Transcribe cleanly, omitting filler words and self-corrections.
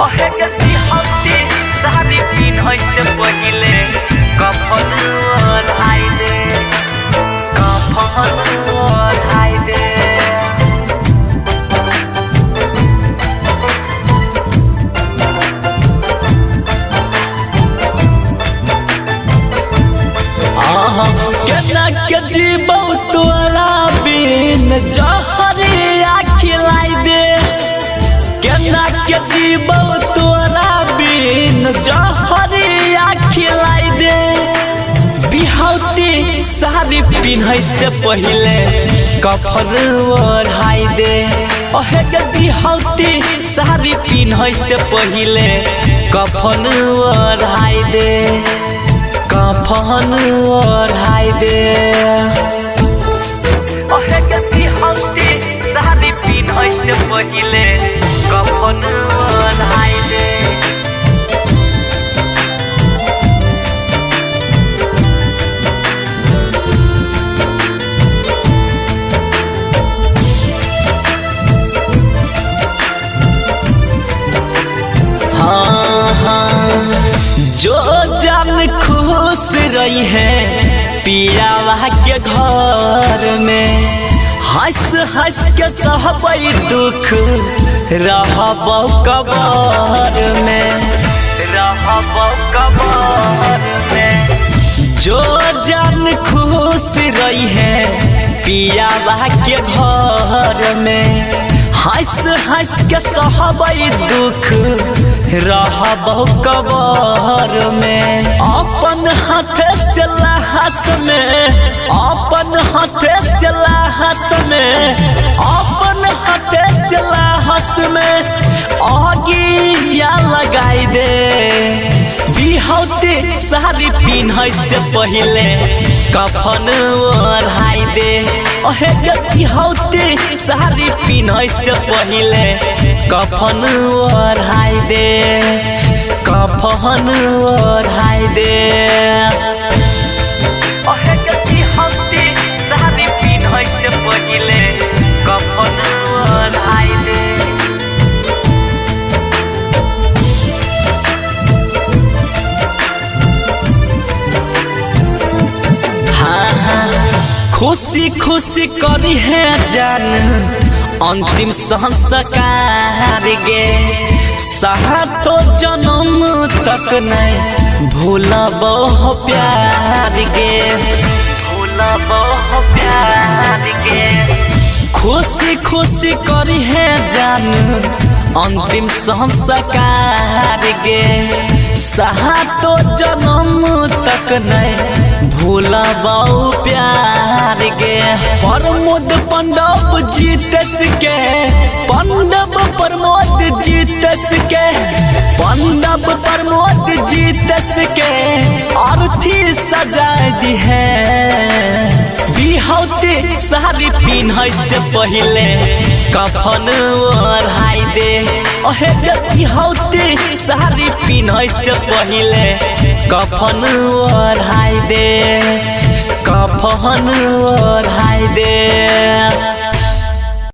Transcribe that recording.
अहे के बिहौती साड़ी पिन्है से पहिले कफन ओढ़ाइ दे, कफन ओढ़ाइ दे। केना के जीवौ तोरा बिन जहरिया खिलाई दे, केना के जीवौ तोरा बिन जहरिया खिलाई दे। बिहौती साड़ी पिन्है से पहिले कफन ओढ़ाइ दे, अहे के बिहौती साड़ी पिन्है से पहिले कफन ओढ़ाइ दे, कफन ओढ़ाइ दे। अहे के बिहौती साड़ी पिन्है से पहिले कफन ओढ़ाइ दे। हाँ हाँ, जो जान खुश रही है पियावा के घर में, हंस हंस के सहबै दुख रहबौ कबर में, रहबौ कबर में। जो जान खुश रही है पियावा के घर में, हंस हंस के सहबै दुख रहबौ कबर में। अपन हाथ से लहास में, अपन हाथ से लहास में, अपन हाथ से लहास में आगिया लगाई दे। बिहौती साड़ी पिन्है से पहिले कफन ओढ़ाइ दे, अहे के बिहौती साड़ी पिन्है से पहिले कफन ओढ़ाइ दे, कफन ओढ़ाइ दे। अहे के बिहौती साड़ी पिन्है से पहिले कफन ओढ़ाइ दे। हाँ हाँ, खुशी खुशी करी है जान अंतिम संस्कार गे, सातो जन्म तक नहीं भूलबो हो प्यार गे, भूलबौ हो प्यार गे। खुशी खुशी करी है जान अंतिम संस्कार गे, सातो जन्म तक नहीं भूलबौ प्यार गे। प्रमोद पंडव जीतस के, पंडव प्रमोद जीतस के, पंडव प्रमोद जीतस के अर्थी सजा दी है। बिहौती साड़ी पिन्है से पहिले कफन ओढ़ाइ दे, अहे के बिहौती साड़ी पिन्है से पहिले कफन ओढ़ाइ दे, कफन ओढ़ाइ दे।